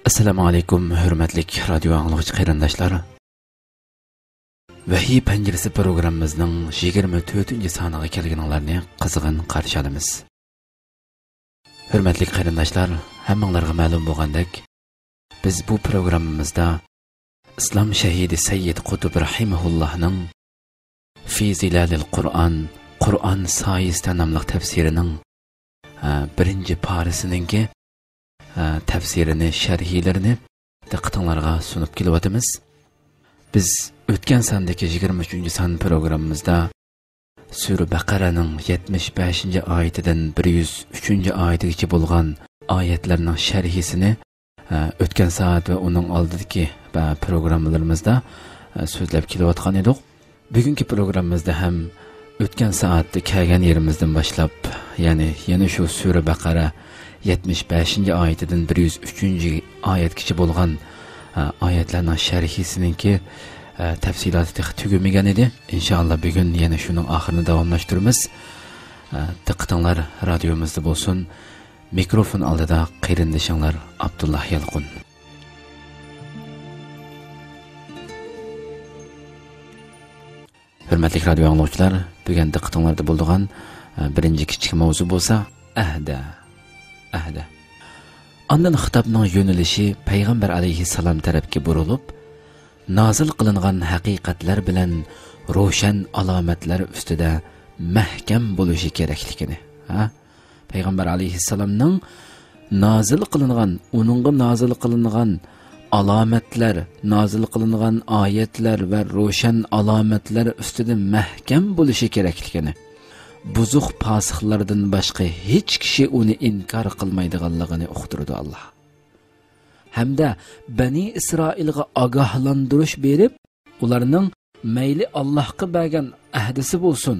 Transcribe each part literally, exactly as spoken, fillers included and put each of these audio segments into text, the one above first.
ئەسسالامۇ ئەلەيكۇم، ھۆرمەتلىك رادىيو ئاڭلىغۇچى قېرىنداشلار. ۋەھىي پەنجىرىسى پروگراممىمىزنىڭ يىگىرمە تۆتىنچى سانىغا كەلگىنىڭلارنى قىزغىن قارشى ئالىمىز. ھۆرمەتلىك قېرىنداشلار، ھەممىڭلارغا مەلۇم بولغاندەك، بىز بۇ پروگراممىمىزدا ئىسلام شەھىدى سەييىد قۇتۇب رەھىمەھۇللاھنىڭ في ظلال القرآن، قۇرئان سايىسىدا ناملىق تەپسىرىنىڭ، ئە، بىرىنچى پارىسىنىڭكى، ئە، تەپسىرىنى، شەرھلىرىنى دىققىتىڭلارغا سۇنۇپ كېلىۋاتىمىز. بىز ئۆتكەن ساندىكى يىگىرمە ئۈچىنچى سان پروگراممىمىزدا سۈرە بەقەرەنىڭ يەتمىش بەشىنچى ئايىتىدىن بىر يۈز ئۈچىنچى ئايىتىگىچە بولغان ئايەتلەرنىڭ شەرھىسىنى، ئە، ئۆتكەن سائەت ۋە ئۇنىڭ ئالدىدىكى، ئە، پروگراممىلىرىمىزدا، ئە، سۆزلەپ كېلىۋاتقان ئىدۇق. بۈگۈنكى پروگراممىمىزدا ھەم ئۆتكەن سائەتتە كەلگەن يېرىمىزدىن باشلاپ، يەنى يەنە شۇ سۈرە بەقەرە يەتمىش بەشىنچى ئايىتىدىن بىر يۈز ئۈچىنچى ئايەتكىچە بولغان، ئە، ئايەتلەرنىڭ شەرھىسىنىڭكى، ئە، تەپسىلاتى تېخى تۈگىمىگەن ئىدى. ئىنشائاللا، بۈگۈن يەنە شۇنىڭ ئاخىرىنى داۋاملاشتۇرىمىز. ئە، دىققىتىڭلار رادىيومىزدا بولسۇن. مىكروفون ئالدىدا قېرىندىشىڭلار ئابدۇللا يالقۇن. ھۆرمەتلىك رادىيو ئاڭلىغۇچىلار، بۈگۈن دىققىتىڭلاردا بولىدىغان، ئە، بىرىنچى كىچىك ماۋزۇ بولسا، ئەھدە. ئەھدە. ئاندىن خىتابنىڭ يۆنىلىشى پەيغەمبەر ئەلەيھىسسالام تەرەپكە بۇرۇلۇپ، نازىل قىلىنغان ھەقىقەتلەر بىلەن روشەن ئالامەتلەر ئۈستىدە مەھكەم بولۇشى كېرەكلىكىنى. ھە؟ پەيغەمبەر ئەلەيھىسسالامنىڭ نازىل قىلىنغان، ئۇنىڭغا نازىل قىلىنغان ئالامەتلەر، نازىل قىلىنغان ئايەتلەر ۋە روشەن ئالامەتلەر ئۈستىدە مەھكەم بولۇشى كېرەكلىكىنى، بۇزۇق پاسىقلاردىن باشقا ھېچ كىشى ئۇنى ئىنكار قىلمايدىغانلىقىنى ئۇقتۇرىدۇ ئاللا. ھەمدە بەنى ئىسرائىلغا ئاگاھلاندۇرۇش بېرىپ، ئۇلارنىڭ مەيلى ئاللاھقا بەرگەن ئەھدىسى بولسۇن،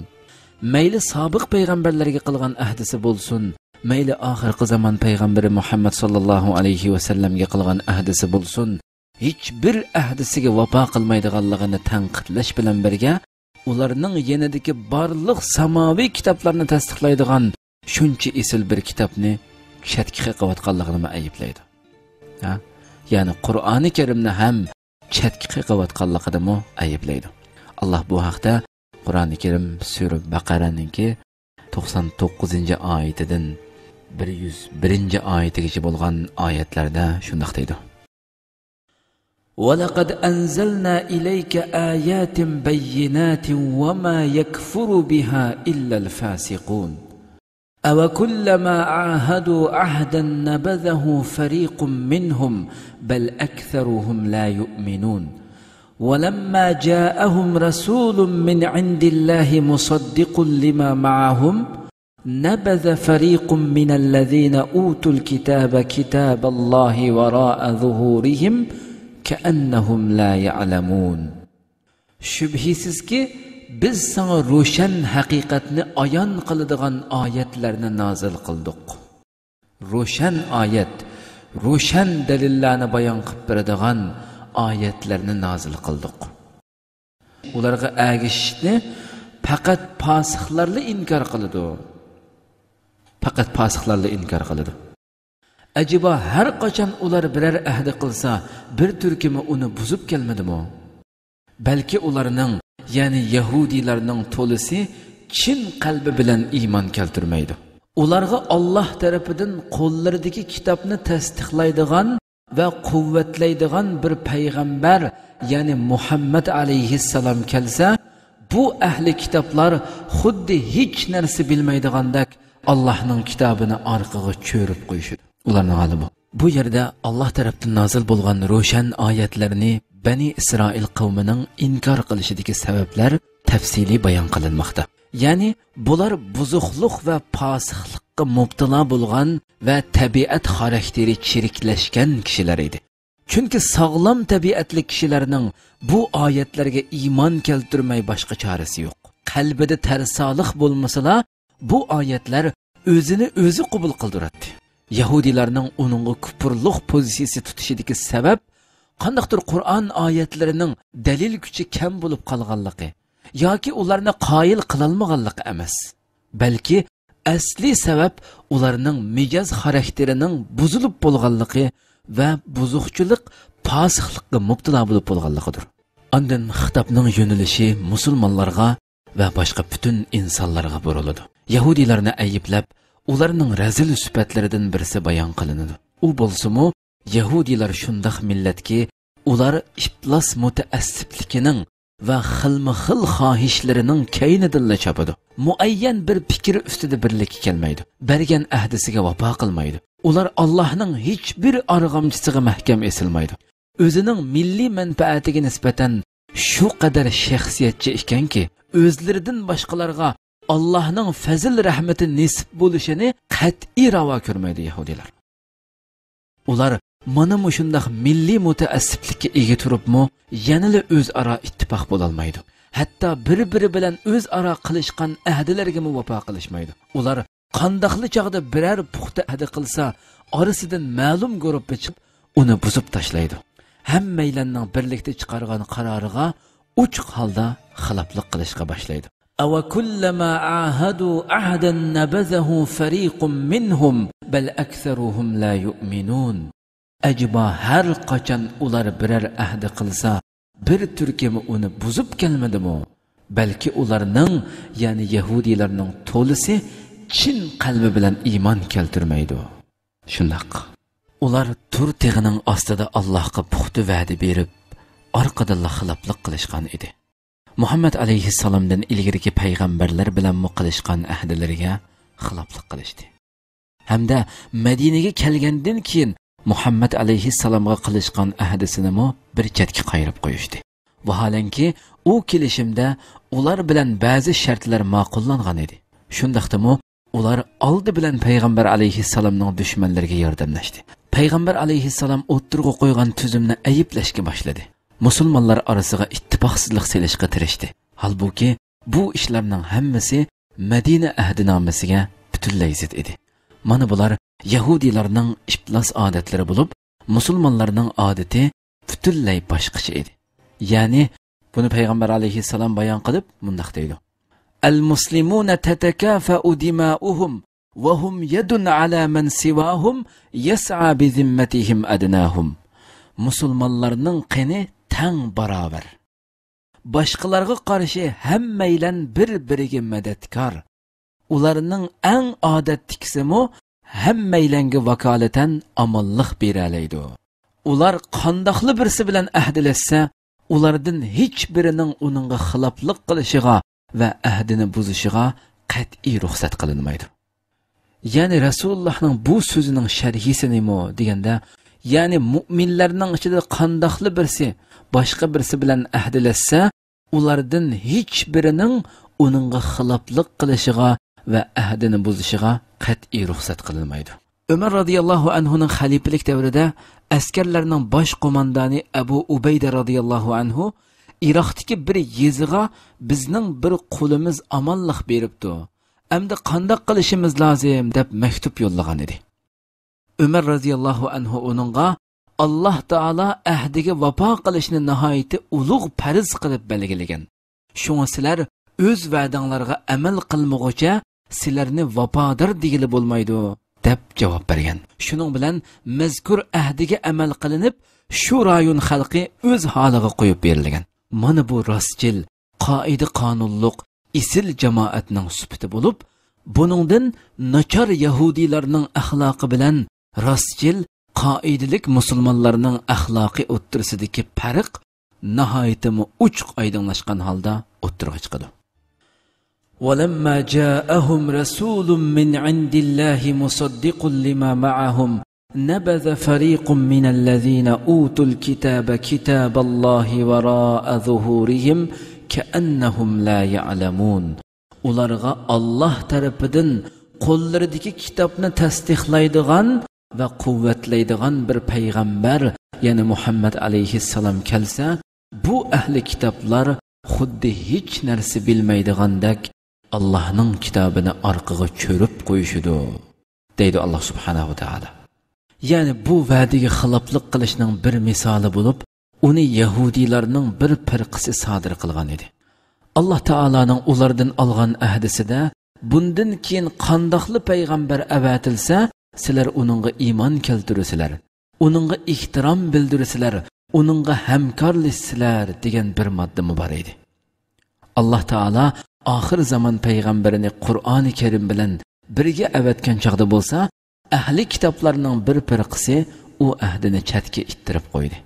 مەيلى سابىق پەيغەمبەرلەرگە قىلغان ئەھدىسى بولسۇن، مەيلى ئاخىرقى زامان پەيغەمبىرى مۇھەممەد ساللاللاھۇ ئەلەيھى ۋەسەللەمگە قىلغان ئەھدىسى بولسۇن، ھېچبىر ئەھدىسىگە ۋاپا قىلمايدىغانلىقىنى تەنقىدلەش بىلەن بىرگە، ئۇلارنىڭ يېنىدىكى بارلىق ساماۋى كىتابلارنى تەستىقلايدىغان شۇنچە ئېسىل بىر كىتابنى چەتكە قېقىۋاتقانلىقىنىمۇ ئەيىبلەيدۇ. ھە؟ يەنى قۇرئانى كەرىمنى ھەم چەتكە قېقىۋاتقانلىقىدىمۇ ئەيىبلەيدۇ. ئاللا بۇ ھەقتە قۇرئانى كەرىم سۈرە بەقەرەنىڭكى توقسان توققۇزىنچى ئايىتىدىن بىر يۈز بىرىنچى ئايىتىگىچە بولغان ئايەتلەردە شۇنداق دەيدۇ. ولقد أنزلنا إليك آيات بينات وما يكفر بها إلا الفاسقون. أوكلما عاهدوا عهدا نبذه فريق منهم بل أكثرهم لا يؤمنون. ولما جاءهم رسول من عند الله مصدق لما معهم نبذ فريق من الذين أوتوا الكتاب كتاب الله وراء ظهورهم كأنهم لا يعلمون. شۈبھىسىزكى، بىز ساڭا روشەن ھەقىقەتنى ئايان قىلىدىغان ئايەتلەرنى نازىل قىلدۇق. روشەن ئايەت، روشەن دەلىللەرنى بايان قىلىپ بېرىدىغان ئايەتلەرنى نازىل قىلدۇق. ئۇلارغا ئەگىشىشنى پەقەت پاسىقلارلا ئىنكار قىلىدۇ. پەقەت پاسىقلارلا ئىنكار قىلىدۇ. ئەجەبا، ھەر قاچان ئۇلار بىرەر ئەھدى قىلسا، بىر تۈركۈمى ئۇنى بۇزۇپ كەلمىدىمۇ؟ بەلكى ئۇلارنىڭ، يەنى يەھۇدىيلارنىڭ تولىسى چىن قەلبى بىلەن ئىمان كەلتۈرمەيدۇ. ئۇلارغا ئاللاھ تەرىپىدىن قوللىرىدىكى كىتابنى تەستىقلايدىغان ۋە قۇۋۋەتلەيدىغان بىر پەيغەمبەر، يەنى مۇھەممەد ئەلەيھىسسالام كەلسە، بۇ ئەھلى كىتابلار خۇددى ھېچ نەرسە بىلمەيدىغاندەك ئاللاھنىڭ كىتابىنى ئارقىغا چۆرۈپ قويۇشىدۇ. ئۇلارنىڭ ھالى بۇ. بۇ يەردە ئاللاھ تەرەپتىن نازىل بولغان روشەن ئايەتلەرنى بەنى ئىسرائىل قەۋمىنىڭ ئىنكار قىلىشىدىكى سەۋەبلەر تەپسىلىي بايان قىلىنماقتا. يەنى بۇلار بۇزۇقلۇق ۋە پاسىقلىققا مۇپتىلا بولغان ۋە تەبىئەت خاراكتېرى چىرىكلەشكەن كىشىلەر ئىدى. چۈنكى ساغلام تەبىئەتلىك كىشىلەرنىڭ بۇ ئايەتلەرگە ئىمان كەلتۈرمەي باشقا چارىسى يوق. قەلبىدە تەرسالىق بولمىسىلا، بۇ ئايەتلەر ئۆزىنى ئۆزى قوبۇل قىلدۇراتتى. يەھۇدىيلارنىڭ ئۇنىڭغا كۇپۇرلۇق پوزىتسىيىسى تۇتۇشىدىكى سەۋەب قانداقتۇر قۇرئان ئايەتلىرىنىڭ دەلىل كۈچى كەم بولۇپ قالغانلىقى ياكى ئۇلارنى قايىل قىلالمىغانلىقى ئەمەس، بەلكى ئەسلىي سەۋەب ئۇلارنىڭ مىجەز خاراكتېرىنىڭ بۇزۇلۇپ بولغانلىقى ۋە بۇزۇقچىلىق، پاسىقلىققا مۇپتىلا بولۇپ بولغانلىقىدۇر. ئاندىن خىتابنىڭ يۆنىلىشى مۇسۇلمانلارغا ۋە باشقا پۈتۈن ئىنسانلارغا بۇرۇلىدۇ. يەھۇدىيلارنى ئەيىبلەپ، ئۇلارنىڭ رەزىل سۈپەتلىرىدىن بىرسى بايان قىلىنىدۇ. ئۇ بولسىمۇ، يەھۇدىيلار شۇنداق مىللەتكى، ئۇلار ئىپلاس مۇتەئەسسىپلىكىنىڭ ۋە خىلمۇ خىل خاھىشلىرىنىڭ كەينىدىنلا چاپىدۇ. مۇئەييەن بىر پىكىر ئۈستىدە بىرلىككە كەلمەيدۇ. بەرگەن ئەھدىسىگە ۋاپا قىلمايدۇ. ئۇلار ئاللاھنىڭ ھېچبىر ئارغامچىسىغا مەھكەم ئېسىلمايدۇ. ئۆزىنىڭ مىللىي مەنپەئەتىگە نىسبەتەن شۇ قەدەر شەخسىيەتچى ئىكەنكى، ئۆزلىرىدىن باشقىلارغا ئاللاھنىڭ پەزىل رەھمىتى نېسىپ بولۇشىنى قەتئىي راۋا كۆرمەيدۇ يەھۇدىيلار. ئۇلار مانا مۇشۇنداق مىللىي مۇتەئەسسىپلىككە ئىگە تۇرۇپمۇ، يەنىلا ئۆزئارا ئىتتىپاق بولالمايدۇ. ھەتتا بىر-بىرى بىلەن ئۆزئارا قىلىشقان ئەھدىلەرگىمۇ ۋاپا قىلىشمايدۇ. ئۇلار قانداقلا چاغدا بىرەر پۇختا ئەھدى قىلسا، ئارىسىدىن مەلۇم گۇرۇپپا چىقىپ، ئۇنى بۇزۇپ تاشلايدۇ. ھەممەيلەننىڭ بىرلىكتە چىقارغان قارارىغا ئوچۇق ھالدا خىلاپلىق قىلىشقا باشلايدۇ. أَوَكُلَّمَا عَاهَدُوا عَهْدًا نَبَذَهُ فَرِيقٌ مِّنْهُمْ بَلْ أَكْثَرُهُمْ لَا يُؤْمِنُونَ. ئەجەبا، ھەر قاچان ئۇلار بىرەر ئەھدى قىلسا، بىر تۈركۈمى ئۇنى بۇزۇپ كەلمىدىمۇ؟ بەلكى ئۇلارنىڭ، يەنى يەھۇدىيلارنىڭ تولىسى چىن قەلبى بىلەن ئىمان كەلتۈرمەيدۇ. شۇنداق. ئۇلار تۇر تېغىنىڭ ئاستىدا ئاللاھقا پۇختا ۋەدە بېرىپ، ئارقىدىنلا خىلاپلىق قىلىشقان ئىدى. مۇھەممەد ئەلەيھىسسالامدىن ئىلگىرىكى پەيغەمبەرلەر بىلەنمۇ قىلىشقان ئەھدىلىرىگە خىلاپلىق قىلىشتى. ھەمدە مەدىنىگە كەلگەندىن كېيىن مۇھەممەد ئەلەيھىسسالامغا قىلىشقان ئەھدىسىنىمۇ بىر چەتكە قايرىپ قويۇشتى. ۋاھالەنكى، ئۇ كېلىشىمدە ئۇلار بىلەن بەزى شەرتلەر ماقۇللانغان ئىدى. شۇنداقتىمۇ، ئۇلار ئالدى بىلەن پەيغەمبەر ئەلەيھىسسالامنىڭ دۈشمەنلىرىگە ياردەملەشتى. پەيغەمبەر ئەلەيھىسسالام ئوتتۇرىغا قويغان تۈزۈمنى ئەيىبلەشكە باشلىدى. مۇسۇلمانلار ئارىسىغا ئىتتىپاقسىزلىق سېلىشقا تىرىشتى. ھالبۇكى، بۇ ئىشلارنىڭ ھەممىسى مەدىنە ئەھدىنامىسىگە پۈتۈنلەي زىت ئىدى. مانا بۇلار يەھۇدىيلارنىڭ ئىپلاس ئادەتلىرى بولۇپ، مۇسۇلمانلارنىڭ ئادىتى پۈتۈنلەي باشقىچە ئىدى. يەنى، بۇنى پەيغەمبەر ئەلەيھىسسالام بايان قىلىپ مۇنداق دەيدۇ: المسلمون تتكافأ دماؤهم وهم يد على من سواهم يسعى بذمتهم أدناهم. مۇسۇلمانلارنىڭ قېنى تەڭ باراۋەر. باشقىلارغا قارشى ھەممەيلەن بىر-بىرىگە مەدەتكار. ئۇلارنىڭ ئەڭ ئادەتتىكىسىمۇ ھەممەيلەنگە ۋاكالىتەن ئامانلىق بېرەلەيدۇ. ئۇلار قانداقلا بىرسى بىلەن ئەھدىلەشسە، ئۇلاردىن ھېچ بىرىنىڭ ئۇنىڭغا خىلاپلىق قىلىشىغا ۋە ئەھدىنى بۇزۇشىغا قەتئىي رۇخسەت قىلىنمايدۇ. يەنى رەسۇلۇللاھنىڭ بۇ سۆزىنىڭ شەرھىسى نېمە دېگەندە، يەنى مۇئمىنلەرنىڭ ئىچىدە قانداقلا بىرسى باشقا بىرسى بىلەن ئەھدىلەشسە، ئۇلاردىن ھېچ بىرىنىڭ ئۇنىڭغا خىلاپلىق قىلىشىغا ۋە ئەھدىنى بۇزۇشىغا قەتئىي رۇخسەت قىلىنمايدۇ. ئۆمەر رازىياللاھۇ ئەنھۇنىڭ خەلىپىلىك دەۋرىدە ئەسكەرلەرنىڭ باش قوماندانى ئەبۇ ئۇبەيدە رازىياللاھۇ ئەنھۇ ئىراقتىكى بىر يېزىغا، «بىزنىڭ بىر قۇلىمىز ئامانلىق بېرىپتۇ. ئەمدى قانداق قىلىشىمىز لازىم؟» دەپ مەكتۇپ يوللىغان ئىدى. ئۆمەر رازىياللاھۇ ئەنھۇ ئۇنىڭغا، «ئاللاھ تائالا ئەھدىگە ۋاپا قىلىشنى ناھايىتى ئۇلۇغ پەرز قىلىپ بەلگىلىگەن. شۇڭا سىلەر ئۆز ۋەدەڭلارغا ئەمەل قىلمىغۇچە، سىلەرنى ۋاپادار دېگىلى بولمايدۇ» دەپ جاۋاب بەرگەن. شۇنىڭ بىلەن مەزكۇر ئەھدىگە ئەمەل قىلىنىپ، شۇ رايون خەلقى ئۆز ھالىغا قويۇپ بېرىلگەن. مانا بۇ راستچىل، قائىدە-قانۇنلۇق، ئېسىل جامائەتنىڭ سۈپىتى بولۇپ، بۇنىڭدىن ناچار يەھۇدىيلارنىڭ ئەخلاقى بىلەن راستچىل، قائىدىلىك مۇسۇلمانلارنىڭ ئەخلاقى ئوتتۇرىسىدىكى پەرق ناھايىتىمۇ ئوچۇق ئايدىڭلاشقان ھالدا ئوتتۇرىغا چىقىدۇ. ولما جاءهم رسول من عند الله مصدق لما معهم نبذ فريق من الذين أوتوا الكتاب كتاب الله وراء ظهورهم كأنهم لا يعلمون. ئۇلارغا ئاللاھ تەرىپىدىن قوللىرىدىكى كىتابنى تەستىقلايدىغان ۋە قۇۋۋەتلەيدىغان بىر پەيغەمبەر، يەنى مۇھەممەد ئەلەيھىسسالام كەلسە، بۇ ئەھلى كىتابلار خۇددى ھېچ نەرسە بىلمەيدىغاندەك ئاللاھنىڭ كىتابىنى ئارقىغا چۆرۈپ قويۇشىدۇ، دەيدۇ ئاللاھ سۇبھانەھۇ ۋە تائالا. يەنى بۇ ۋەدىگە خىلاپلىق قىلىشنىڭ بىر مىسالى بولۇپ، ئۇنى يەھۇدىيلارنىڭ بىر پىرقىسى سادىر قىلغان ئىدى. ئاللاھ تائالانىڭ ئۇلاردىن ئالغان ئەھدىسىدە، بۇندىن كېيىن قانداقلا پەيغەمبەر ئەۋەتىلسە، سىلەر ئۇنىڭغا ئىمان كەلتۈرىسىلەر. ئۇنىڭغا ئېھتىرام بىلدۈرسىلەر، ئۇنىڭغا ھەمكارلىشسىلەر دېگەن بىر ماددىمۇ بار ئىدى. ئاللا تائالا ئاخىر زامان پەيغەمبىرىنى قۇرئانى كەرىم بىلەن بىرگە ئەۋەتكەن چاغدا بولسا، ئەھلى كىتابلارنىڭ بىر پىرقىسى ئۇ ئەھدىنى چەتكە ئىتتىرىپ قويدى.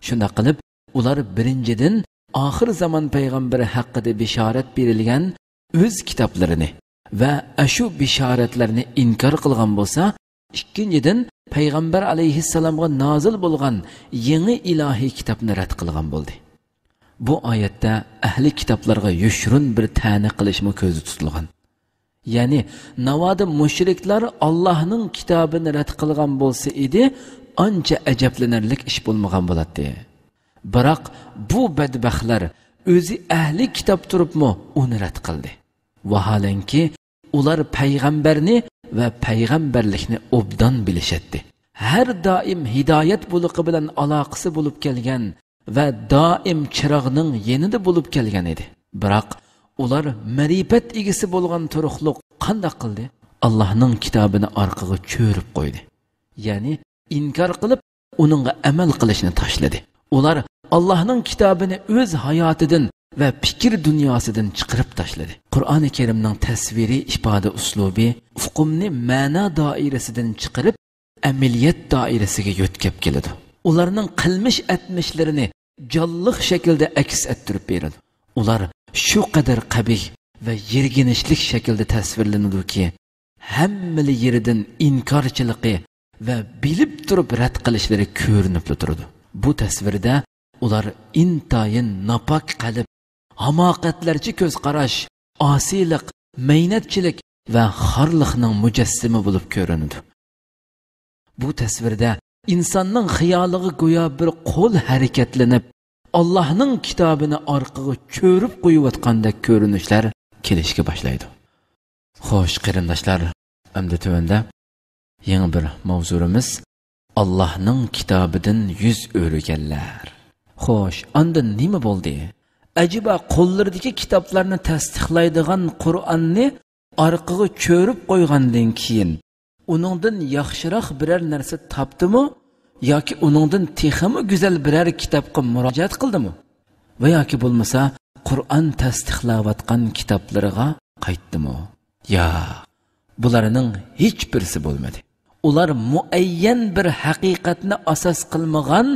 شۇنداق قىلىپ، ئۇلار بىرىنچىدىن، ئاخىر زامان پەيغەمبىرى ھەققىدە بېشارەت بېرىلگەن ئۆز كىتابلىرىنى ۋە ئاشۇ بېشارەتلەرنى ئىنكار قىلغان بولسا، ئىككىنچىدىن، پەيغەمبەر ئەلەيھىسسالامغا نازىل بولغان يېڭى ئىلاھىي كىتابنى رەت قىلغان بولدى. بۇ ئايەتتە ئەھلى كىتابلارغا يوشۇرۇن بىر تەنە قىلىشمۇ كۆزدە تۇتۇلغان. يەنى، ناۋادا مۇشرىكلار ئاللاھنىڭ كىتابىنى رەت قىلغان بولسا ئىدى، ئانچە ئەجەبلىنەرلىك ئىش بولمىغان بولاتتى. بىراق، بۇ بەدبەختلەر ئۆزى ئەھلى كىتاب تۇرۇپمۇ ئۇنى رەت قىلدى. ۋاھالەنكى، ئۇلار پەيغەمبەرنى ۋە پەيغەمبەرلىكنى ئوبدان بىلىشەتتى. ھەر دائىم ھىدايەت بۇلىقى بىلەن ئالاقىسى بولۇپ كەلگەن ۋە دائىم چىراغنىڭ يېنىدا بولۇپ كەلگەن ئىدى. بىراق، ئۇلار مەرىپەت ئىگىسى بولغان تۇرۇقلۇق قانداق قىلدى؟ ئاللاھنىڭ كىتابىنى ئارقىغا چۆرۈپ قويدى. يەنى، ئىنكار قىلىپ، ئۇنىڭغا ئەمەل قىلىشنى تاشلىدى. ئۇلار ئاللاھنىڭ كىتابىنى ئۆز ھاياتىدىن ۋە پىكىر دۇنياسىدىن چىقىرىپ تاشلىدى. قۇرئانى كەرىمنىڭ تەسۋىرىي ئىپادە ئۇسلۇبى ئۇقۇمنى مەنا دائىرىسىدىن چىقىرىپ، ئەمەلىيەت دائىرىسىگە يۆتكەپ كېلىدۇ. ئۇلارنىڭ قىلمىش ئەتمىشلىرىنى جانلىق شەكىلدە ئەكس ئەتتۈرۈپ بېرىدۇ. ئۇلار شۇ قەدەر قەبىھ ۋە يىرگىنچلىك شەكىلدە تەسۋىرلىنىدۇكى، ھەممىلا يېرىدىن ئىنكارچىلىقى ۋە بىلىپ تۇرۇپ رەت قىلىشلىرى كۆرۈنۈپلا تۇرىدۇ. بۇ تەسۋىردە ئۇلار ئىنتايىن ناپاك قەلب، ھاماقەتلەرچە كۆز قاراش، ئاسىيلىق، مەينەتچىلىك ۋە خارلىقنىڭ مۇجەسسىمى بولۇپ كۆرۈنىدۇ. بۇ تەسۋىردە ئىنساننىڭ خىيالىغا گويا بىر قول ھەرىكەتلىنىپ، ئاللاھنىڭ كىتابىنى ئارقىغا چۆرۈپ قويۇۋاتقاندەك كۆرۈنۈشلەر كېلىشكە باشلايدۇ. خوش، قېرىنداشلار، ئەمدى تۆۋەندە يېڭى بىر ماۋزۇمىز، ئاللاھنىڭ كىتابىدىن يۈز ئۆرۈگەنلەر. خوش، ئاندىن نېمە بولدى؟ ئەجەبا، قوللىرىدىكى كىتابلارنى تەستىقلايدىغان قۇرئاننى ئارقىغا چۆرۈپ قويغاندىن كېيىن، ئۇنىڭدىن ياخشىراق بىرەر نەرسە تاپتىمۇ ياكى ئۇنىڭدىن تېخىمۇ گۈزەل بىرەر كىتابقا مۇراجىئەت قىلدىمۇ؟ ۋە ياكى بولمىسا، قۇرئان تەستىقلاۋاتقان كىتابلىرىغا قايتتىمۇ؟ ياق، بۇلارنىڭ ھېچبىرسى بولمىدى. ئۇلار مۇئەييەن بىر ھەقىقەتنى ئاساس قىلمىغان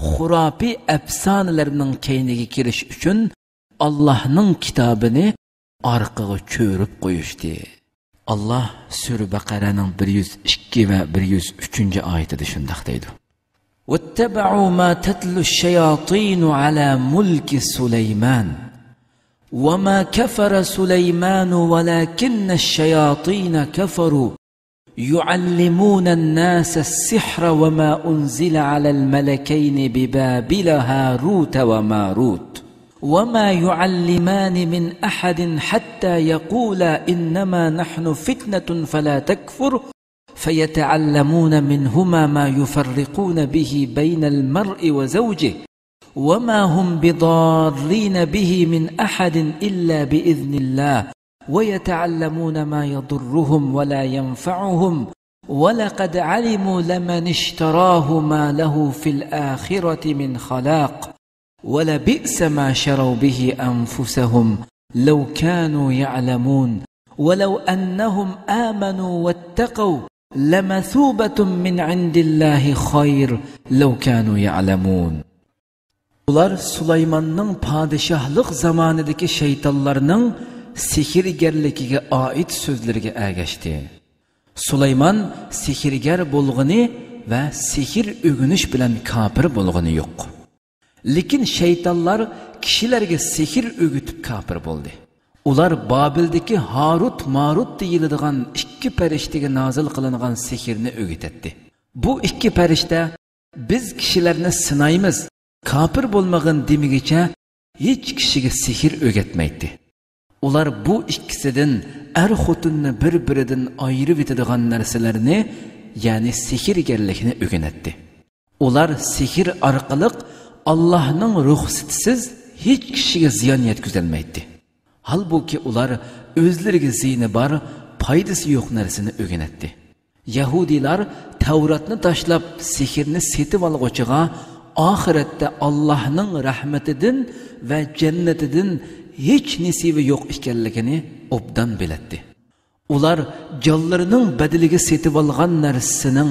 خۇراپىي ئەپسانىلەرنىڭ كەينىگە كىرىش ئۈچۈن ئاللاھنىڭ كىتابىنى ئارقىغا چۆرۈپ قويۇشتى. ئاللاھ سۈرە بەقەرەنىڭ بىر يۈز ئىككى ۋە بىر يۈز ئۈچىنچى ئايىتىدە شۇنداق دەيدۇ: واتبعوا ما تتلو الشياطين على ملك سليمان وما كفر سليمان ولكن الشياطين كفروا يعلمون الناس السحر وما أنزل على الملكين ببابل هاروت وماروت وما يعلمان من أحد حتى يقولا إنما نحن فتنة فلا تكفر فيتعلمون منهما ما يفرقون به بين المرء وزوجه وما هم بضارين به من أحد إلا بإذن الله ويتعلمون ما يضرهم ولا ينفعهم ولقد علموا لمن اشتراه ما له في الآخرة من خلاق ولبئس ما شروا به أنفسهم لو كانوا يعلمون ولو أنهم آمنوا واتقوا لمثوبة من عند الله خير لو كانوا يعلمون. ئۇلار سۇلايماننىڭ پادىشاھلىق زامانىدىكى شەيتانلارنىڭ سېھىرگەرلىكىگە ئائىت سۆزلىرىگە ئەگەشتى. سۇلايمان سېھىرگەر بولغىنى ۋە سېھىر ئۆگىنىش بىلەن كاپىر بولغىنى يوق. لېكىن شەيتانلار كىشىلەرگە سېھىر ئۆگىتىپ كاپىر بولدى. ئۇلار بابىلدىكى ھاروت ماروت دېيىلىدىغان ئىككى پەرىشتىگە نازىل قىلىنغان سېھىرنى ئۆگىتەتتى. بۇ ئىككى پەرىشتە، بىز كىشىلەرنى سىنايمىز، كاپىر بولمىغىن دېمىگىچە ھېچ كىشىگە سېھىر ئۆگەتمەيتتى. ئۇلار بۇ ئىككىسىدىن ئەر-خوتۇننى بىر-بىرىدىن ئايرىۋېتىدىغان نەرسىلەرنى، يەنى سېھىرگەرلىكنى ئۆگىنەتتى. ئۇلار سېھىر ئارقىلىق ئاللاھنىڭ رۇخسىتىسىز ھېچ كىشىگە زىيان يەتكۈزەلمەيتتى. ھالبۇكى، ئۇلار ئۆزلىرىگە زىيىنى بار، پايدىسى يوق نەرسىنى ئۆگىنەتتى. يەھۇدىيلار تەۋراتنى تاشلاپ سېھىرنى سېتىۋالغۇچىغا ئاخىرەتتە ئاللاھنىڭ رەھمىتىدىن ۋە جەننىتىدىن ھېچ نېسىۋى يوق ئىكەنلىكىنى ئوبدان بىلەتتى. ئۇلار جانلىرىنىڭ بەدىلىگە سېتىۋالغان نەرسىسىنىڭ،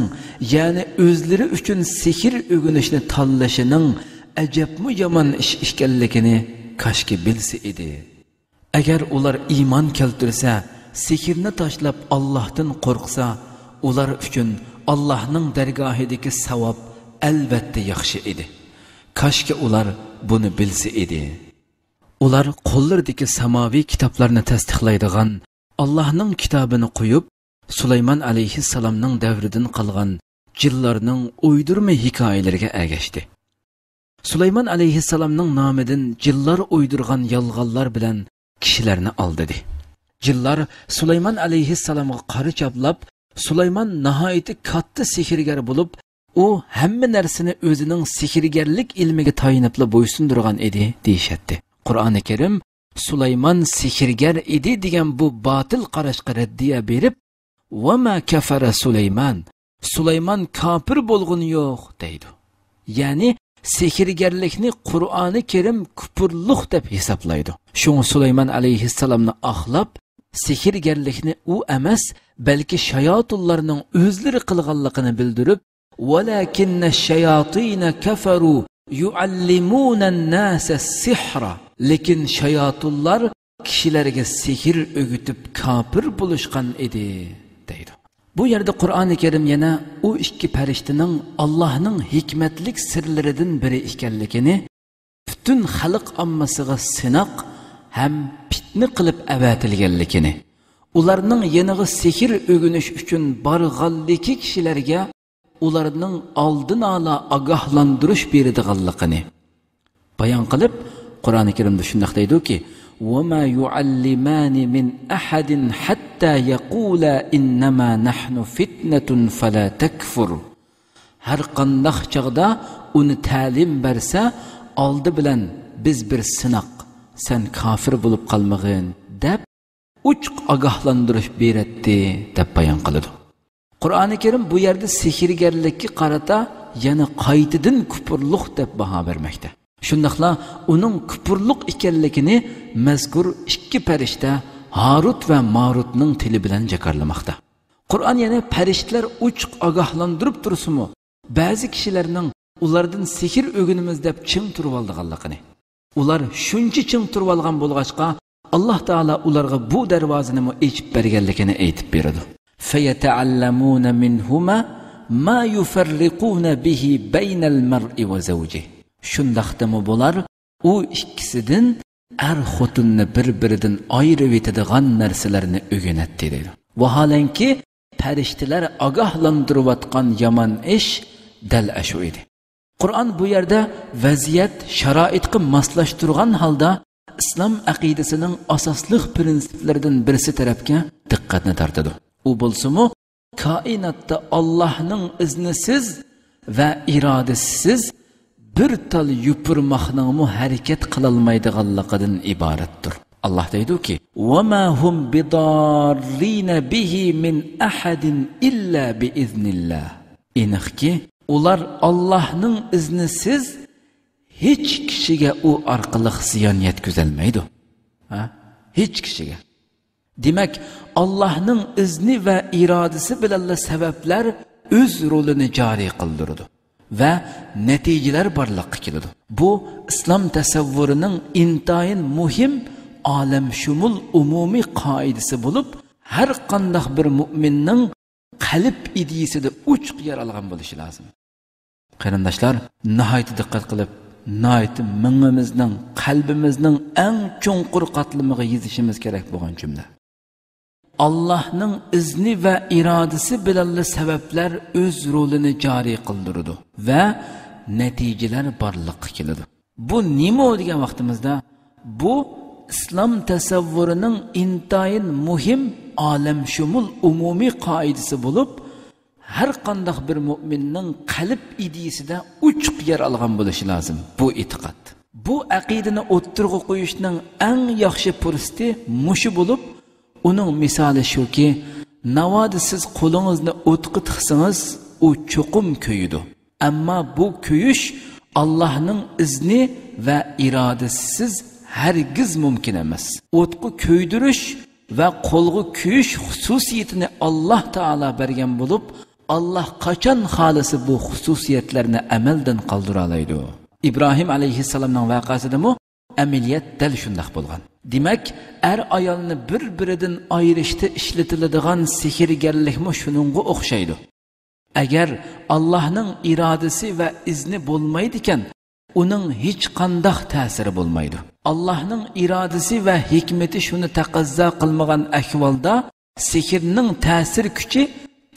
يەنى ئۆزلىرى ئۈچۈن سېھىر ئۆگىنىشنى تاللىشىنىڭ ئەجەبمۇ يامان ئىش ئىكەنلىكىنى كاشكى بىلسە ئىدى. ئەگەر ئۇلار ئىمان كەلتۈرسە، سېھىرنى تاشلاپ ئاللاھتىن قورقسا، ئۇلار ئۈچۈن ئاللاھنىڭ دەرگاھىدىكى ساۋاب ئەلۋەتتە ياخشى ئىدى. كاشكى ئۇلار بۇنى بىلسە ئىدى. ئۇلار قوللىرىدىكى ساماۋىي كىتابلارنى تەستىقلايدىغان ئاللاھنىڭ كىتابىنى قويۇپ، سۇلايمان ئەلەيھىسسالامنىڭ دەۋرىدىن قالغان جىنلارنىڭ ئويدۇرما ھېكايىلىرىگە ئەگەشتى. سۇلايمان ئەلەيھىسسالامنىڭ نامىدىن جىنلار ئويدۇرغان يالغانلار بىلەن كىشىلەرنى ئالدىدى. جىنلار سۇلايمان ئەلەيھىسسالامغا قارا چاپلاپ، سۇلايمان ناھايىتى كاتتا سېھىرگەر بولۇپ، ئۇ ھەممە نەرسىنى ئۆزىنىڭ سېھىرگەرلىك ئىلمىگە تايىنىپلا بويسۇندۇرغان ئىدى، دېيىشەتتى. قۇرئانى كەرىم سۇلايمان سېھىرگەر ئىدى دېگەن بۇ باتىل قاراشقا رەددىيە بېرىپ، «ۋەما كەفەرە سۇلايمان»، سۇلايمان كاپىر بولغىنى يوق، دەيدۇ. يەنى سېھىرگەرلىكنى قۇرئانى كەرىم كۇپۇرلۇق دەپ ھېسابلايدۇ. شۇڭا سۇلايمان ئەلەيھىسسالامنى ئاقلاپ، سېھىرگەرلىكنى ئۇ ئەمەس، بەلكى شاياتۇنلارنىڭ ئۆزلىرى قىلغانلىقىنى بىلدۈرۈپ، «ۋەلەكىننە شەياتىنە كەفەرۇ يۇئەللىمۇنەن نەسە سىھرا»، لېكىن شاياتۇنلار كىشىلەرگە سېھىر ئۆگىتىپ كاپىر بولۇشقان ئىدى، دەيدۇ. بۇ يەردە قۇرئانى كەرىم يەنە ئۇ ئىككى پەرىشتىنىڭ ئاللاھنىڭ ھېكمەتلىك سىرلىرىدىن بىرى ئىكەنلىكىنى، پۈتۈن خەلق ئاممىسىغا سىناق ھەم پىتنە قىلىپ ئەۋەتىلگەنلىكىنى، ئۇلارنىڭ يېنىغا سېھىر ئۆگىنىش ئۈچۈن بارغانلىكى كىشىلەرگە ئۇلارنىڭ ئالدىنئالا ئاگاھلاندۇرۇش بېرىدىغانلىقىنى بايان قىلىپ، قۇرئانى كەرىمدە شۇنداق دەيدۇكى، «ۋەما يۇئەللىمانى مىن ئەھەدىن ھەتتا يەقۇلا ئىننەما نەھنۇ فىتنەتۇن فەلا تەكفۇر.» ھەر قانداق چاغدا ئۇنى تەلىم بەرسە، ئالدى بىلەن، «بىز بىر سىناق، سەن كاپىر بولۇپ قالمىغىن» دەپ، ئوچۇق ئاگاھلاندۇرۇش بېرەتتى، دەپ بايان قىلىدۇ. قۇرئانى كەرىم بۇ يەردە سېھىرگەرلىككە قارىتا يەنە قايتىدىن كۇپۇرلۇق دەپ باھا بەرمەكتە. شۇنداقلا ئۇنىڭ كۇپۇرلۇق ئىكەنلىكىنى مەزكۇر ئىككى پەرىشتە ھارۇت ۋە مارۇتنىڭ تىلى بىلەن جاكارلىماقتا. قۇرئان يەنە پەرىشتىلەر ئوچۇق ئاگاھلاندۇرۇپ تۇرسىمۇ، بەزى كىشىلەرنىڭ ئۇلاردىن سېھىر ئۆگىنىمىز دەپ چىڭ تۇرۇۋالىدىغانلىقىنى، ئۇلار شۇنچە چىڭ تۇرۇۋالغان بولغاچقا، ئاللاھ تائالا ئۇلارغا بۇ دەرۋازىنىمۇ ئېچىپ بەرگەنلىكىنى ئېيتىپ بېرىدۇ. فَيَتَعَلَّمُونَ مِنْهُمَا مَا يُفَرِّقُونَ بِهِ بَيْنَ الْمَرْءِ وَزَوْجِهِ. شۇنداقتىمۇ بۇلار ئۇ ئىككىسىدىن ئەر-خوتۇننى بىر-بىرىدىن ئايرىۋېتىدىغان نەرسىلەرنى ئۆگىنەتتى، دەيدۇ. ۋاھالەنكى، پەرىشتىلەر ئاگاھلاندۇرۇۋاتقان يامان ئىش دەل ئەشۇ ئىدى. قۇرئان بۇ يەردە ۋەزىيەت، شارائىتقا ماسلاشتۇرغان ھالدا ئىسلام ئەقىدىسىنىڭ ئاساسلىق پىرىنسىپلىرىدىن بىرسى تەرەپكە دىققەتنى تارتىدۇ. ئۇ بولسىمۇ، كائىناتتا ئاللاھنىڭ ئىزنىسىز ۋە ئىرادىسىسىز بىر تال يوپۇرماقنىڭمۇ ھەرىكەت قىلالمايدىغانلىقىدىن ئىبارەتتۇر. ئاللاھ دەيدۇكى، «وَمَا هُمْ بِضَارِّينَ بِهِ مِنْ أَحَدٍ إِلَّا بِإِذْنِ اللَّهِ.» ئېنىقكى، ئۇلار ئاللاھنىڭ ئىزنىسىز ھېچ كىشىگە ئۇ ئارقىلىق زىيان يەتكۈزەلمەيدۇ. ھە؟ ھېچ كىشىگە. دېمەك، ئاللاھنىڭ ئىزنى ۋە ئىرادىسى بىلەنلا سەۋەبلەر ئۆز رولىنى جارى قىلدۇرىدۇ ۋە نەتىجىلەر بارلىققا كېلىدۇ. بۇ ئىسلام تەسەۋۋۇرىنىڭ ئىنتايىن مۇھىم ئالەمشۇمۇل ئومۇمىي قائىدىسى بولۇپ، ھەر قانداق بىر مۇئمىننىڭ قەلب ئىدىيىسىدە ئوچۇق يەر ئالغان بولۇشى لازىم. قېرىنداشلار، ناھايىتى دىققەت قىلىپ، ناھايىتى مېڭىمىزنىڭ، قەلبىمىزنىڭ ئەڭ چوڭقۇر قاتلىمىغا يېزىشىمىز كېرەك بولغان جۈملە. ئاللاھنىڭ ئىزنى ۋە ئىرادىسى بىلەنلا سەۋەبلەر ئۆز رولىنى جارى قىلدۇرىدۇ ۋە نەتىجىلەر بارلىققا كېلىدۇ. بۇ نېمە دېگەن ۋاقتىمىزدا، بۇ ئىسلام تەسەۋۋۇرىنىڭ ئىنتايىن مۇھىم ئالەمشۇمۇل ئومۇمىي قائىدىسى بولۇپ، ھەر قانداق بىر مۇئمىننىڭ قەلب ئىدىيىسىدە ئوچۇق يەر ئالغان بولۇشى لازىم بۇ ئېتىقاد. بۇ ئەقىدىنى ئوتتۇرىغا قويۇشنىڭ ئەڭ ياخشى پۇرسىتى مۇشۇ بولۇپ، ئۇنىڭ مىسالى شۇكى، ناۋادا سىز قولىڭىزنى ئوتقا تىقسىڭىز، ئۇ چوقۇم كۆيىدۇ. ئەمما بۇ كۆيۈش ئاللاھنىڭ ئىزنى ۋە ئىرادىسىسىز ھەرگىز مۇمكىن ئەمەس. ئوتقا كۆيدۈرۈش ۋە قولغا كۆيۈش خۇسۇسىيىتىنى ئاللاھ تائالا بەرگەن بولۇپ، ئاللاھ قاچان خالىسا بۇ خۇسۇسىيەتلەرنى ئەمەلدىن قالدۇرالايدۇ. ئىبراھىم ئەلەيھىسسالامنىڭ ۋەقەسىدىمۇ ئەمەلىيەت دەل شۇنداق بولغان. دېمەك، ئەر-ئايالنى بىر-بىرىدىن ئايرىشتا ئىشلىتىلىدىغان سېھىرگەرلىكمۇ شۇنىڭغا ئوخشايدۇ. ئەگەر ئاللاھنىڭ ئىرادىسى ۋە ئىزنى بولمايدىكەن، ئۇنىڭ ھېچقانداق تەسىرى بولمايدۇ. ئاللاھنىڭ ئىرادىسى ۋە ھېكمىتى شۇنى تەقەززا قىلمىغان ئەھۋالدا، سېھىرنىڭ تەسىر كۈچى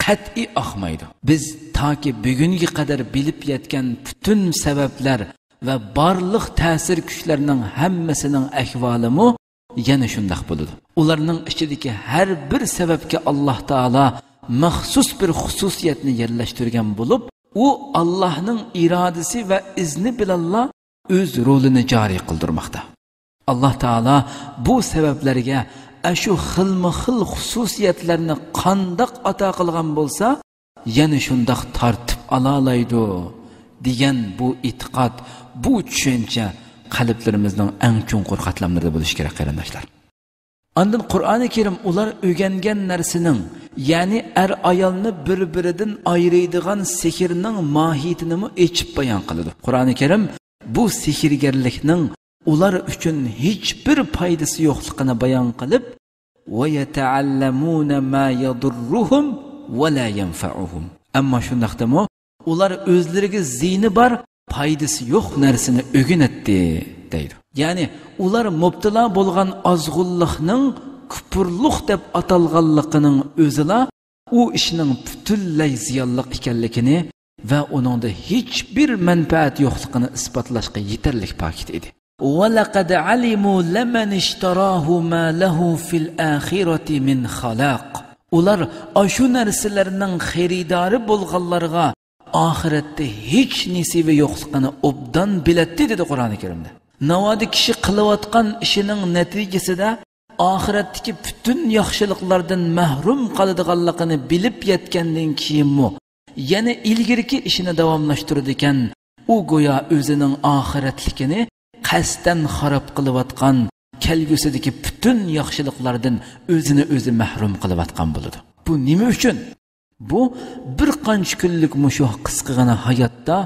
قەتئىي ئاقمايدۇ. بىز تاكى بۈگۈنگە قەدەر بىلىپ يەتكەن پۈتۈن سەۋەبلەر ۋە بارلىق تەسىر كۈچلەرنىڭ ھەممىسىنىڭ ئەھۋالىمۇ يەنە شۇنداق بولىدۇ. ئۇلارنىڭ ئىچىدىكى ھەر بىر سەۋەبكە ئاللاھ تائالا مەخسۇس بىر خۇسۇسىيەتنى يەرلەشتۈرگەن بولۇپ، ئۇ ئاللاھنىڭ ئىرادىسى ۋە ئىزنى بىلەنلا ئۆز رولىنى جارى قىلدۇرماقتا. ئاللاھ تائالا بۇ سەۋەبلەرگە ئەشۇ خىلمۇ خىل خۇسۇسىيەتلەرنى قانداق ئاتا قىلغان بولسا، يەنە شۇنداق تارتىپ ئالالايدۇ، دېگەن بۇ ئېتىقاد، بۇ چۈشەنچە قەلبلىرىمىزنىڭ ئەڭ چوڭقۇر قاتلاملىرىدا بولۇشى كېرەك، قېرىنداشلار. ئاندىن قۇرئانى كەرىم ئۇلار ئۆگەنگەن نەرسىنىڭ، يەنى ئەر-ئايالنى بىر-بىرىدىن ئايرىيدىغان سېھىرنىڭ ماھىيىتىنىمۇ ئېچىپ بايان قىلىدۇ. قۇرئانى كەرىم بۇ سېھىرگەرلىكنىڭ ئۇلار ئۈچۈن ھېچبىر پايدىسى يوقلۇقىنى بايان قىلىپ، «وَيَتَعَلَّمُونَ مَا يَضُرُّهُمْ وَلَا يَنْفَعُهُمْ.» ئەمما شۇنداقتىمۇ ئۇلار ئۆزلىرىگە زىيىنى بار، پايدىسى يوق نەرسىنى ئۆگىنەتتى، دەيدۇ. يەنى ئۇلار مۇپتىلا بولغان ئازغۇنلۇقنىڭ كۇپۇرلۇق دەپ ئاتالغانلىقىنىڭ ئۆزىلا ئۇ ئىشنىڭ پۈتۈنلەي زىيانلىق ئىكەنلىكىنى ۋە ئۇنىڭدا ھېچبىر مەنپەئەت يوقلۇقىنى ئىسپاتلاشقا يېتەرلىك پاكىت ئىدى. وَلَقَدْ عَلِمُوا لَمَنِ اشْتَرَاهُ مَا لَهُ فِي الْآخِرَةِ مِنْ خَلَاقٍ. ئۇلار ئاشۇ نەرسىلەرنىڭ خېرىدارى بولغانلارغا ئاخىرەتتە ھېچ نېسىۋە يوقلۇقىنى ئوبدان بىلەتتى، دېدى قۇرئانى كەرىمدە. ناۋادا كىشى قىلىۋاتقان ئىشىنىڭ نەتىجىسىدە ئاخىرەتتىكى پۈتۈن ياخشىلىقلاردىن مەھرۇم قالىدىغانلىقىنى بىلىپ يەتكەندىن كېيىنمۇ، يەنە ئىلگىرىكى ئىشىنى داۋاملاشتۇرىدىكەن. ئۇ گويا ئۆزىنىڭ ئاخىرەتلىكىنى قەستەن خاراب قىلىۋاتقان، كەلگۈسىدىكى پۈتۈن ياخشىلىقلاردىن ئۆزىنى ئۆزى مەھرۇم قىلىۋاتقان بولىدۇ. بۇ نېمە ئۈچۈن؟ بۇ بىر قانچە كۈنلۈك مۇشۇ قىسقىغىنا ھاياتتا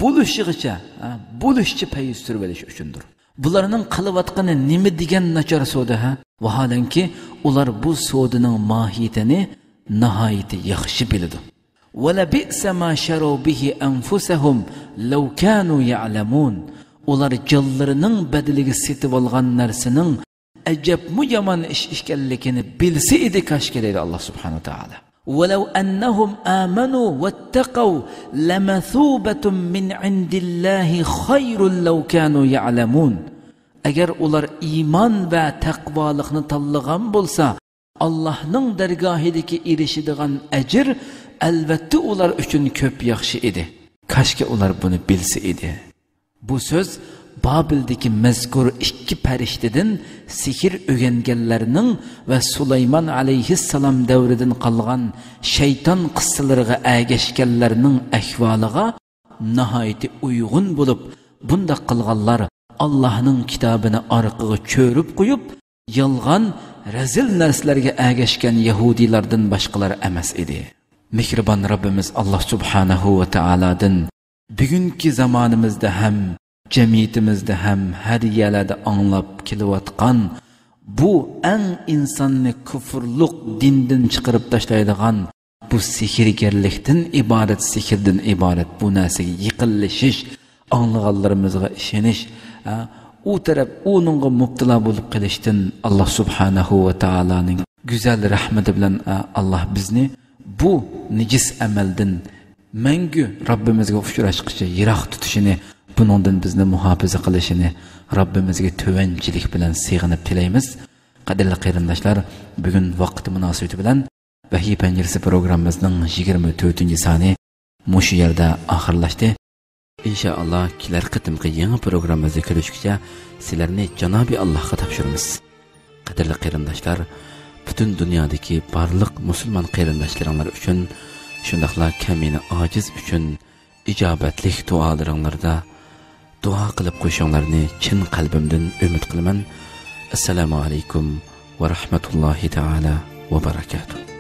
بولۇشىغىچە، ھە، بولۇشىچە پەيز سۈرۈۋېلىش ئۈچۈندۇر. بۇلارنىڭ قىلىۋاتقىنى نېمە دېگەن ناچار سودا، ھە؟ ۋاھالەنكى، ئۇلار بۇ سودىنىڭ ماھىيىتىنى ناھايىتى ياخشى بىلىدۇ. وَلَبِئْسَ مَا شَرَوْا بِهِ أَنْفُسَهُمْ لَوْ كَانُوا يَعْلَمُونَ. ئۇلار جانلىرىنىڭ بەدىلىگە سېتىۋالغان نەرسىنىڭ ئەجەبمۇ يامان ئىش ئىكەنلىكىنى بىلسە ئىدى كاشكى، دەيدۇ ئاللا سۇبھانەھۇ ۋە تائالا. وَلَوْ أَنَّهُمْ آمَنُوا وَاتَّقَوْا لَمَثُوبَةٌ مِنْ عِنْدِ اللَّهِ خَيْرٌ لَوْ كَانُوا يَعْلَمُونَ. ئەگەر ئۇلار ئىمان ۋە تەقۋالىقنى تاللىغان بولسا، ئاللاھنىڭ دەرگاھىدىكى ئېرىشىدىغان ئەجىر ئەلۋەتتە ئۇلار ئۈچۈن كۆپ ياخشى ئىدى. كاشكى ئۇلار بۇنى بىلسە ئىدى. بۇ سۆز بابىلدىكى مەزكۇر ئىككى پەرىشتىدىن سېھىر ئۆگەنگەنلەرنىڭ ۋە سۇلايمان ئەلەيھىسسالام دەۋرىدىن قالغان شەيتان قىسسىلىرىغا ئەگەشكەنلەرنىڭ ئەھۋالىغا ناھايىتى ئۇيغۇن بولۇپ، بۇنداق قىلغانلار ئاللاھنىڭ كىتابىنى ئارقىغا چۆرۈپ قويۇپ، يالغان، رەزىل نەرسىلەرگە ئەگەشكەن يەھۇدىيلاردىن باشقىلار ئەمەس ئىدى. مېھرىبان رەببىمىز ئاللا سۇبھانەھۇ ۋە تائالادىن بۈگۈنكى زامانىمىزدا ھەم، جەمئىيىتىمىزدە ھەم ھەر يەرلەردە ئاڭلاپ كېلىۋاتقان بۇ ئەڭ ئىنساننى كۇفۇرلۇق دىندىن چىقىرىپ تاشلايدىغان بۇ سېھىرگەرلىكتىن ئىبارەت، سېھىردىن ئىبارەت بۇ نەرسىگە يېقىنلىشىش، ئاڭلىغانلىرىمىزغا ئىشىنىش، ھە، ئۇ تەرەپ ئۇنىڭغا مۇپتىلا بولۇپ قېلىشتىن ئاللا سۇبھانەھۇ ۋە تائالانىڭ گۈزەل رەھمىتى بىلەن، ھە، ئاللا بىزنى بۇ نىجىس ئەمەلدىن مەڭگۈ رەببىمىزگە ئۇچراشقىچە يىراق تۇتۇشىنى، بۇنىڭدىن بىزنى مۇھاپىزە قىلىشىنى رەببىمىزگە تۆۋەنچىلىك بىلەن سېغىنىپ تىلەيمىز. قەدىرلىك قېرىنداشلار، بۈگۈن ۋاقىت مۇناسىۋىتى بىلەن ۋەھىي پەنجىرىسى پروگراممىمىزنىڭ يىگىرمە تۆتىنچى سانى مۇشۇ يەردە ئاخىرلاشتى. ئىنشائاللا، كېلەر قېتىمقى يېڭى پروگراممىمىزدا كۆرۈشكىچە سىلەرنى جانابى ئاللاھقا تاپشۇرىمىز. قەدىرلىك قېرىنداشلار، پۈتۈن دۇنيادىكى بارلىق مۇسۇلمان قېرىنداشلىرىڭلار ئۈچۈن شۇنداقلا كەمىنە ئاجىز ئۈچۈن ئىجابەتلىك دۇئالىرىڭلاردا دۇئا قىلىپ قويۇشۇڭلارنى چىن قەلبىمدىن ئۈمىد قىلىمەن. ئەسسالامۇ ئەلەيكۇم ۋە رەھمەتۇللاھى تائالا ۋە بەرەكاتۇھ.